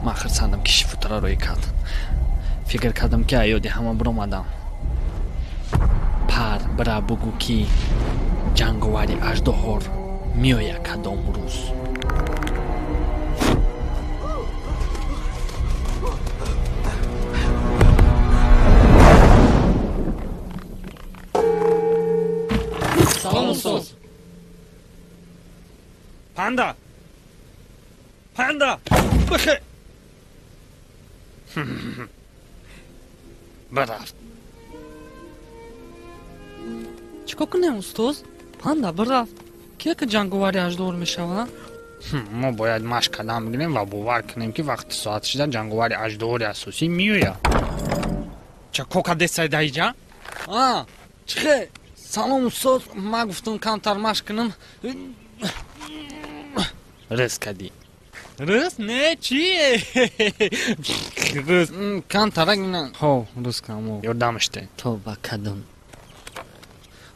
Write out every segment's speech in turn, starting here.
Ман хурсандам, ки шифутара рӯй кард. Фикр кардам, ки аёди ҳама биромадам. Пар бира бугӯ, ки ҷанговари аждаҳор меояд кадом рӯз. Салом, устоз. Панда, панда, бихе бирафт. Чӣ кор кунем, устоз? Панда бирафт. Кие ки ҷанговари аждаҳор мешавад? Мо бояд машқ кардан бигирем ва бовар кунем, ки вақти соат шида ҷанговари аждаҳори асосӣ меояд. Ча кор кардесай даиҷа? А чихе? Салом, устоз. Ман гуфтам, камтар машқ кунам. Рис кардӣ? Рис не, чие? Рис камтарак ина. Ҳо, рис кам, ёрдамаште. Тоба кадом.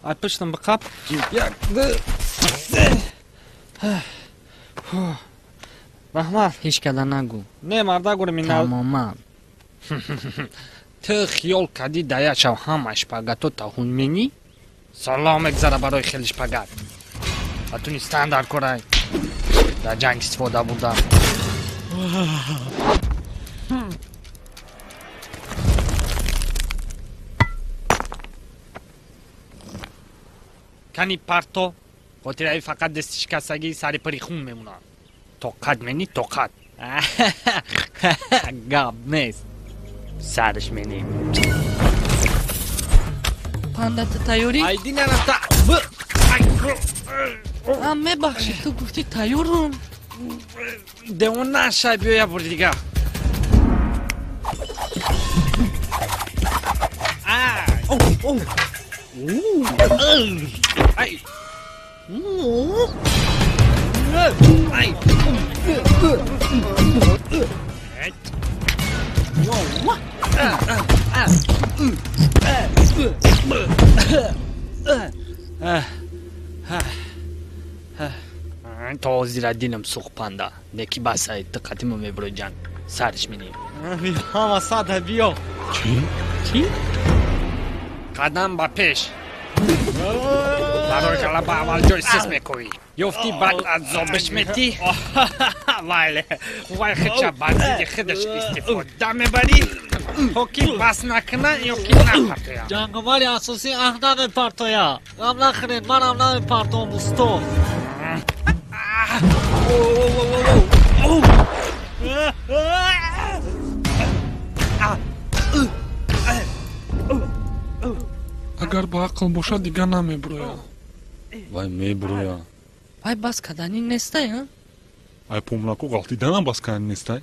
Ай пуштам биқап. Як, ду, се. Раҳмат. Ҳеҷ када нагӯ. Не, марда гӯри миннат. Тамоман. Ту хиёл кардӣ, дая шав ҳама шпагато таҳун менӣ? Салом мегзара барои хели шпагат. Ва тунистан дар корай дар ҷанг истифода бурда. Кани парто, хотираи фақат дасти шикастагӣ сари пири хун мемонад. Тоқат менӣ, тоқат. Гап нест. Сарш менӣ. Панда, ту тайёрӣ? Айди нарафта. А, мебахшед, ту гуфтӣ тайёрам. Девон нашай, биё як бори дигар. Ай. Ай. То зира дилам сӯхт, панда. Неки басай, диққатимо мебурои ҷанг. Сарш менем. Ҳама сада биё. Чӣ? Чӣ? Қадам ба пеш. Барои ғалаба аввал ҷои сис мекӯӣ. Ёфтӣ, баъд азобиш метӣ. Вайле, вай хича бар зидди худаш истифода мебарӣ, то ки бас накуна ё ки напартоя. Ҷанговари асосӣ аҳ намепартоя. Ғам нахӯред, манам намепартом, устоз. Агар ба ақл бошад, дигар намебурояд. Вай мебурояд. Вай бас каданӣ нестай, а? Ай помлаку ғалтиданам бас каданӣ нестай.